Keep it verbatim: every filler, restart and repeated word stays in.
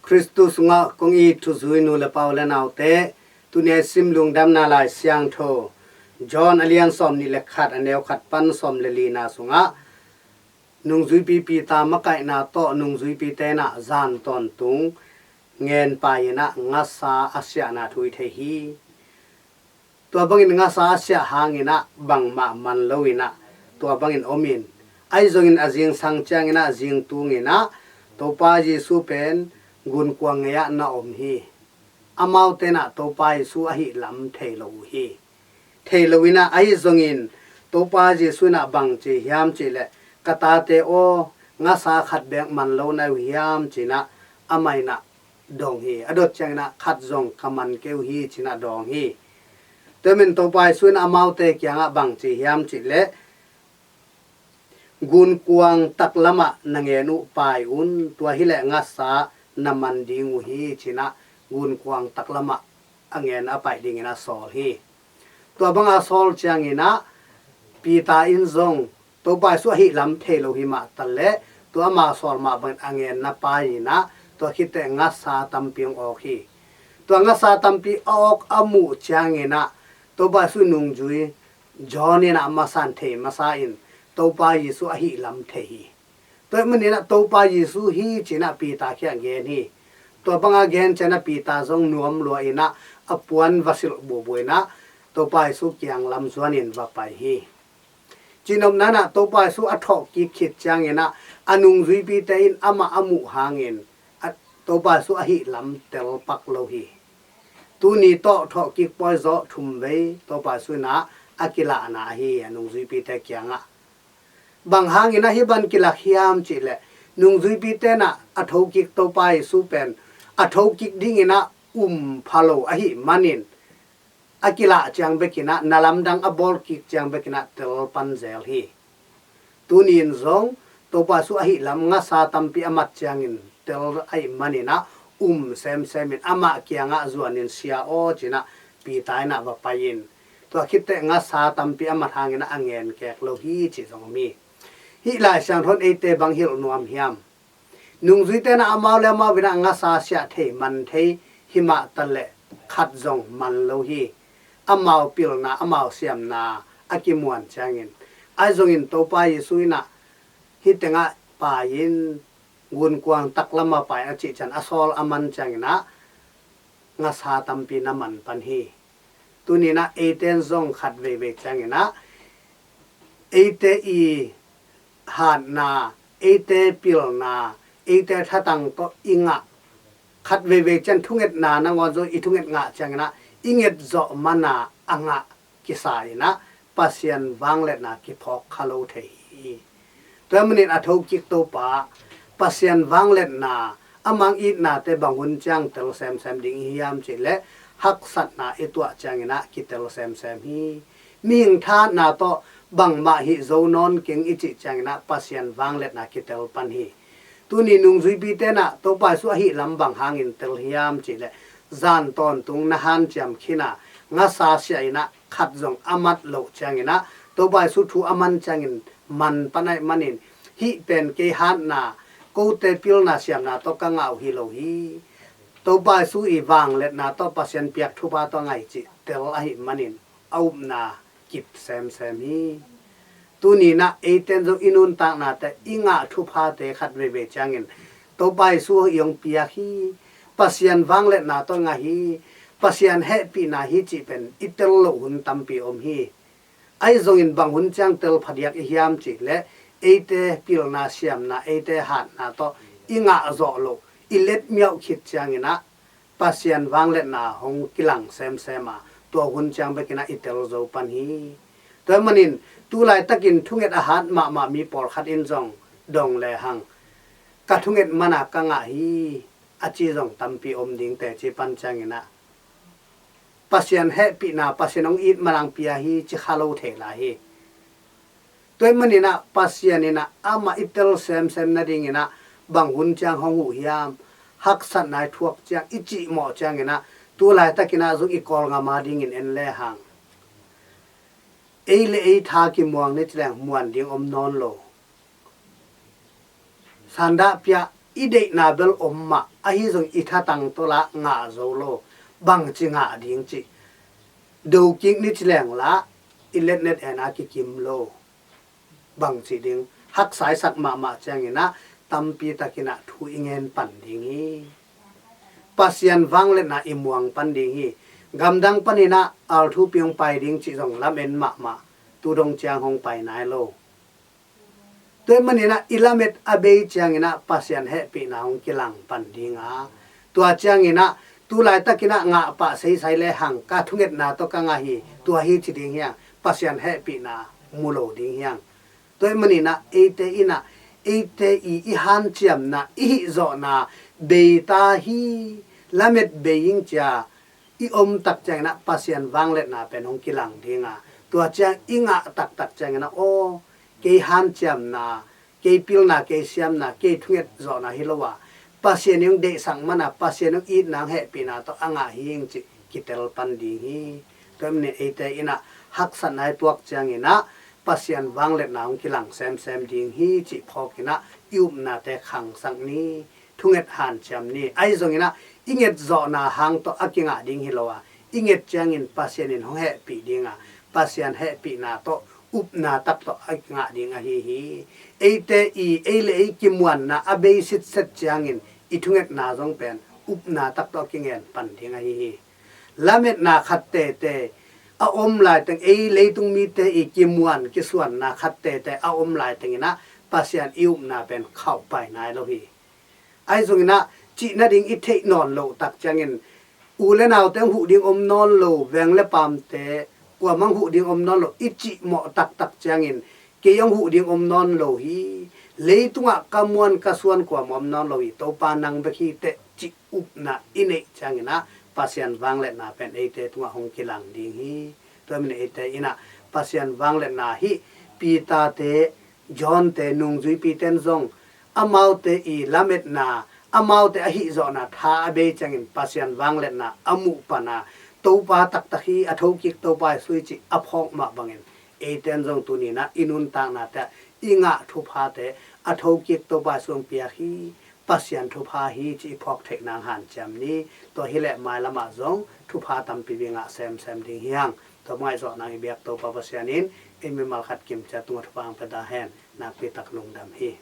Khristu sungah kong it thuzui nu le pa u le naute, tuni a i sim Lungdamna Lai Siangtho John a lian sawm nih le khat, a neu khat pan sawm le lina sungah nungzuipi Peter makaihna tawh nungzuipite in ah zan tawntung ngen pai in ah ngasa a siahna thu i thei hi. Tua bangin ngasa a siah hangin ah bangmah man lo in ah tua bangin om in, ahi zongin a zingsang ciangin ah zingtung in ah Topa Jesu pen gunkuang ngei ah na om hi. Amaute in ah Topa Jesu ahih lam thei lo uh hi. Thei lo in ah, ahi zongin Topa Jesu in ah bang ci hiam cih leh, "Ka tate aw, ngasa khat beek man lo na uh hiam?" ci in ah amah in ah dong hi. A dot ciangin ah, "Khat zong ka man kei uh hi," ci in ah dong hi. Tua ahih manin Topa Jesu in amaute kiangah bang ci hiam cih leh, "Gunkuang taklamah na ngen uh pai un, tua hi leh ngasa na man ding uh hi," ci in ah gunkuang taklamah a ngen a paih dingin a sawl hi. Tua banga a sawl ciangin ah Peter in zong Topa Jesu ahih lam thei lo hi mah taleh, tua ama sawl mah bangin a ngen na pai in ah tua khit teh ngasa tampi hong awk hi. Tua ngasa tampi a awk a muh ciangin ah Topa Jesu nungzui John in ah a masa in thei masa in Topa Jesu ahih lam thei hi. Tua ahih manin ah Topa Jesu hi ci in ah Peter kiang gen hi. Tua banga gen ciangin ah Peter zong nuam lua in ah a puan va silh bubu in ah Topa Jesu kiang lam zuanin va pai hi. Cihnopna in ah Topa Jesu a thawhkik khit ciangin ah a nungzuipite in amah a muh hangin a, Topa Jesu ahih lam tel pak lo hi. Tuni tawh thawhkik pawi zawh thum vei Topa Jesu in ah a kilahna ahi hi a nungzuipite kiangah. Bang hangin ah hih bang kilak hiam cih leh, nungzuipite in ah a thokik Topa Jesu pen a thokik dingin ah um pha lo ahih manin, a kilah ciang bekin ah, na lamdang a bawlkik ciang bekin ah tel pan zel hi. Tuni in zong Topa Jesu ahih lam ngasa tampi a mat ciangin tel ahih manin ah um semsem in amah kiangah zuanin, "Sia aw," ci in ah Peter in ah va pai in, tua khit teh ngasa tampi a mat hangin ah a ngen kek lo hi cih zong om hi. Hih Lai Siangtho in eite bang hilh nuam hiam? Nungzuite in ah amau le amau in ah ngasa siah thei man thei hi mah taleh khat zong man lo hi. Amau pilna, amau siamna a kimuan ciangin, ahi zongin Topa Jesu in ah hih tengah pai in, gunkuang taklamah pai in a cih ciang a sawl a man ciangin ah ngasa tampi na man pan hi. Tuni in ah eite in zong khat veivei ciangin ah eite i hatna, eite pilna, eite thatang tawh i ngah, khat veivei ciang thungetna nangawn zong i thunget ngah ciangin ah i nget zawh man a a ngah kisa in ah Pasian vangliatna kiphawk kha lo thei hi. Tua ahih manin a thokik Topa Pasian vangliatna, a mang itnate bang hun ciang tel semsem ding i hiam cih leh, haksatna i tuah ciangin ah kitel semsem hi. Mihing thahatna tawh bangmah hih zo nawn keng i cih ciangin ah Pasian vangliatna kitel pan hi. Tuni nungzuipite in ah Topa Jesu ahih lam bang hangin tel hiam cih leh, zan tawntung na hanciam khin a, ngasa siah in ah khat zong a mat loh ciangin ah, Topa Jesu thu a man ciangin man pan ahih manin, hih pen kei hatna, kote pilna siamna tawh ka ngah uh hi lo hi. Topa Jesu i vangliatna tawh, Pasian piak thupha tawh ngah hi cih tel ahih manin a upna kip semsem hi. Tuni in ah eite in zong i nuntaknate, i ngah thuphate khat veivei ciangin Topa Jesu i hong piak hi, Pasian vangliatna tawh ngah hi, Pasian hehpihna hi cih pen i tel loh hun tampi om hi. Ahi zongin bang hun ciang tel phadiak i hiam cih leh, eite pilna siamna, eite hatna tawh i ngah zawh loh, i letmiauh khit ciangin ah Pasian vangliatna hong kilang semsem a, tua hun ciang bekin ah i tel zo pan hi. Tua ahih manin tu laitakin thunget a hat mahmah mi pawlkhat in zong dong lehang, "Ka thunget man a ka ngah hi," a ci zong tampi om ding teci pan ciangin ah, Pasian hehpihna, Pasian hong it man a hong pia hi ci kha lo thei lai hi. Tua ahih manin ah Pasian in ah amah i tel semsem nadingin ah bang hun ciang hong huh hiam, haksatna i thuak ciang, i cihmawh ciangin ah tu laitakin ah zong i Kawlgam a dingin en lehang, ei le ei tha kimuang ni ci leng muan ding om nawn lo. Sandah pia, i deihna bel om mah, Ahi zong i thatang tawh lah ngah zo lo, bangci ngah ding cih. Do kik ni ci leng lah i letnet en a kikim lo, bangci ding. Haksa i sak mahmah ciangin ah tampi takin ah thu i ngen pan ding hi. Pasian vangliatna i muang pan ding hi. Gamdang panin ah althu pi hong pai ding cih zong lamen mahmah, tu dong ciang hong pai nai lo. Tua ahih manin ah i lamet a bei ciangin ah Pasian hehpihna hong kilang pan ding a, tua ciangin ah tu laitakin ah ngah pah seisai le hang, ka thungetna tawh ka ngah hi, tua hi ci ding hi hang, Pasian hehpihna mu lo ding hi hang. Tua ahih manin ah eite in ah eite i, i hanciamna, i hihzawhna bei ta hi. Lamet bei ing cia i om tak ciangin ah Pasian vangliatna pen hong kilang ding a, tua ciang i ngah taktak ciangin ah, aw, kei hanciamna, kei pilna, kei siamna, kei thunget zawhna hi lo a, Pasian in hong deihsak man a, Pasian in hong itna, hong hehpihna tawh a ngah hi ing cih kitel pan ding hi. Tua ahih manin eite in ah haksatna i tuak ciangin ah Pasian vangliatna hong kilang semsem ding hi cih phawkin ah i upnate khangsak ni. Thunget hanciam ni. Ahi zongin ah i ngetzawhna hang tawh a kingah ding hi lo a, i nget ciangin Pasian in hong hehpih ding a, Pasian hehpihna tawh upna tak tawh a kingah ding ahi hi. Eite i, ei le ei kimuanna a bei sitset ciangin i thungetna zong pen upna tak tawh a kingen pan ding ahi hi. Lametna khat tete a om laiteng, ei leitung mite i kimuan kisuanna khat tete a om laitengin ah Pasian i upna pen khauhpai nai lo hi. Ahi zongin ah cih nading i theih nawn loh tak ciangin, u le naute hong huh ding om nawn lo, veng le paamte kuamah hong huh ding om nawn lo i cih mawh taktak ciangin, kei hong huh ding om nawn lo hi, leitungah ka muan ka suan kuamah om nawn lo hi, Topa nang bek hi teh cih upna i neih ciangin ah Pasian vangliatna pen eite tungah hong kilang ding hi. Tua ahih manin eite in ah Pasian vangliatna hih Peter-te, John-te, nungzuipite in zong amaute i lametna, amaute a hihzawhna tha a bei ciangin Pasian vangliatna a muh pan a, Topa taktak hi, a thokik Topa Jesu hi cih a phawk mah bangin, eite in zong tuni in ah i nuntaknate ah i ngah thuphate a thokik Topa Jesu hong piak hi, Pasian thupha hi cih i phawk theih nang hanciam ni. Tua hi leh mailamah zong thupha tampi i ngah semsem ding hi hang. Tua ngaihsutna i biak Topa Pasian in ei mimal khat kimciat tungah thupha hong pia ta hen. Nakpi tak lungdam hi.